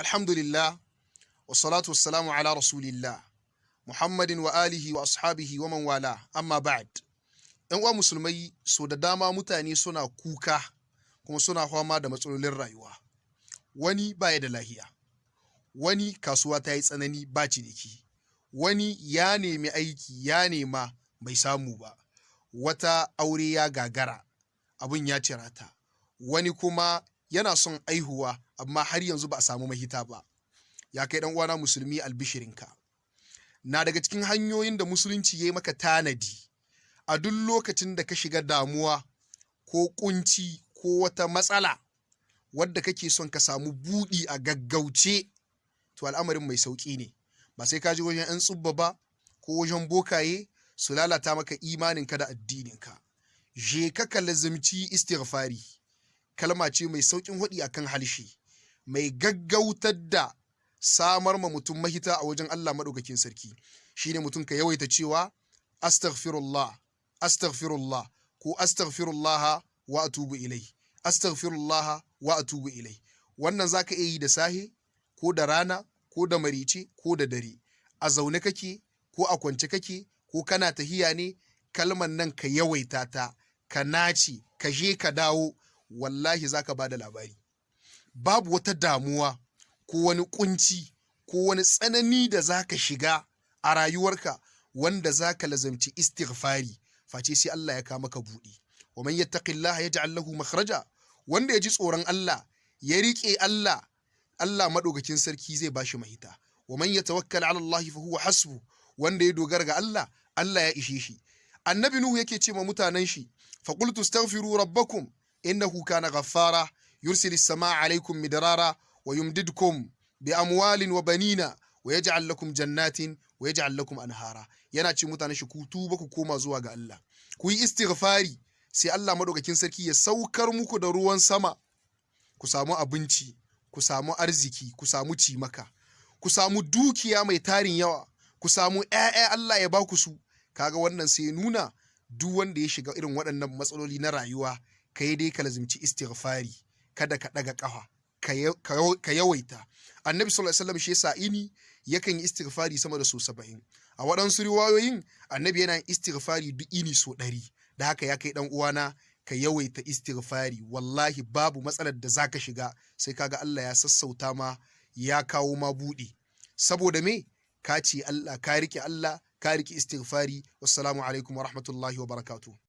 Alhamdulillah, wassalatu wassalamu ala rasulillah Muhammadin wa alihi wa ashabihi wa man wala, amma ba'd. ‘Yan uwa musulmai, so da dama mutane suna kuka kuma suna fama da matsalolin rayuwa. Wani baya da lahiya, wani kasuwa ta yi tsanani ba ciniki, wani ya nemi aiki ya nema bai samu ba, wata aure ya gagara, abun ya cirata, wani kuma yana son aihuwa amma har yanzu ba a samu mahita ba. Ya kai dan uwana musulmi, albishirinka. Na daga cikin hanyoyin da musulunci ya yi maka tanadi a duk lokacin da ka shiga damuwa ko kunci ko wata matsala wadda kake son ka samu buɗi a gaggauce, to al'amarin mai sauƙi ne. Ba sai ka je wajen 'yan tsubba ba ko wajen bokaye su lalata maka imaninka da addininka. Je ka ka lazimci istighfari. Kalma ce mai sauƙin hudi akan halshe, mai gaggautar da samar ma mutum mahita a wajen Allah maɗaukakin sarki. Shine mutum ka yawaita cewa astaghfirullah, astaghfirullah, ko astaghfirullah wa atubu ilai, astaghfirullah wa atubu ilai. Wannan zaka iya yi da sahe ko da rana ko da marice ko da dare, a zaune kake ko a kwance kake ko kana tahiya ne, kalman nan ka yawaita ta, ka nace, ka je ka dawo, wallahi zaka bada labari. Babu wata damuwa ko wani kunci ko wani tsanani da zaka shiga a rayuwarka wanda zaka lazamci istighfari face sai Allah ya kama ka buɗe. Wa man yattaqillaha yaj'al lahu makhraja. Wanda ya ji tsoron Allah ya riƙe Allah, Allah madaukakin sarki zai bashi mahita. Wa man yatawakkal ala Allah fa huwa hasbu. Wanda ya dogara ga Allah, Allah ya ishe shi. Annabi Nuhu yake ce ma mutanen shi: fa qultu astaghfiru rabbakum innahu kana ghaffara, yursilis samaa alaikum midrara wa yumdidkum bi amwalin wa banina wa yaj'al lakum jannatin wa yaj'al lakum anhara. Yana ce mutanen shi: ku tuba, ku koma zuwa ga Allah, ku yi istighfari, sai Allah madaukakin sarki ya saukar muku da ruwan sama, ku samu abinci, ku samu arziki, ku samu cimaka, ku samu dukiya mai tarin yawa, ku samu ƴaƴa, Allah ya baku su. Kaga wannan sai nuna duk wanda ya shiga irin waɗannan matsaloli na rayuwa, ka yi dai ka lazimci istighfari, kada ka ɗaga ƙafa, ka yawaita. Annabi sallallahu alaihi wasallam shi yasa ini yakan yi istighfari sama da so 70. A waɗansu riwayoyin, annabi yana istighfari duk ini so 100. Da haka, ya kai ɗan uwana, ka yawaita istighfari. Wallahi babu matsalar da zaka shiga sai kaga Allah ya sassauta ma, ya kawo ma buɗi. Saboda me? Ka ce Allah, ka rike Allah, ka rike istighfari. Wassalamu alaikum wa rahmatullahi wa barakatuh.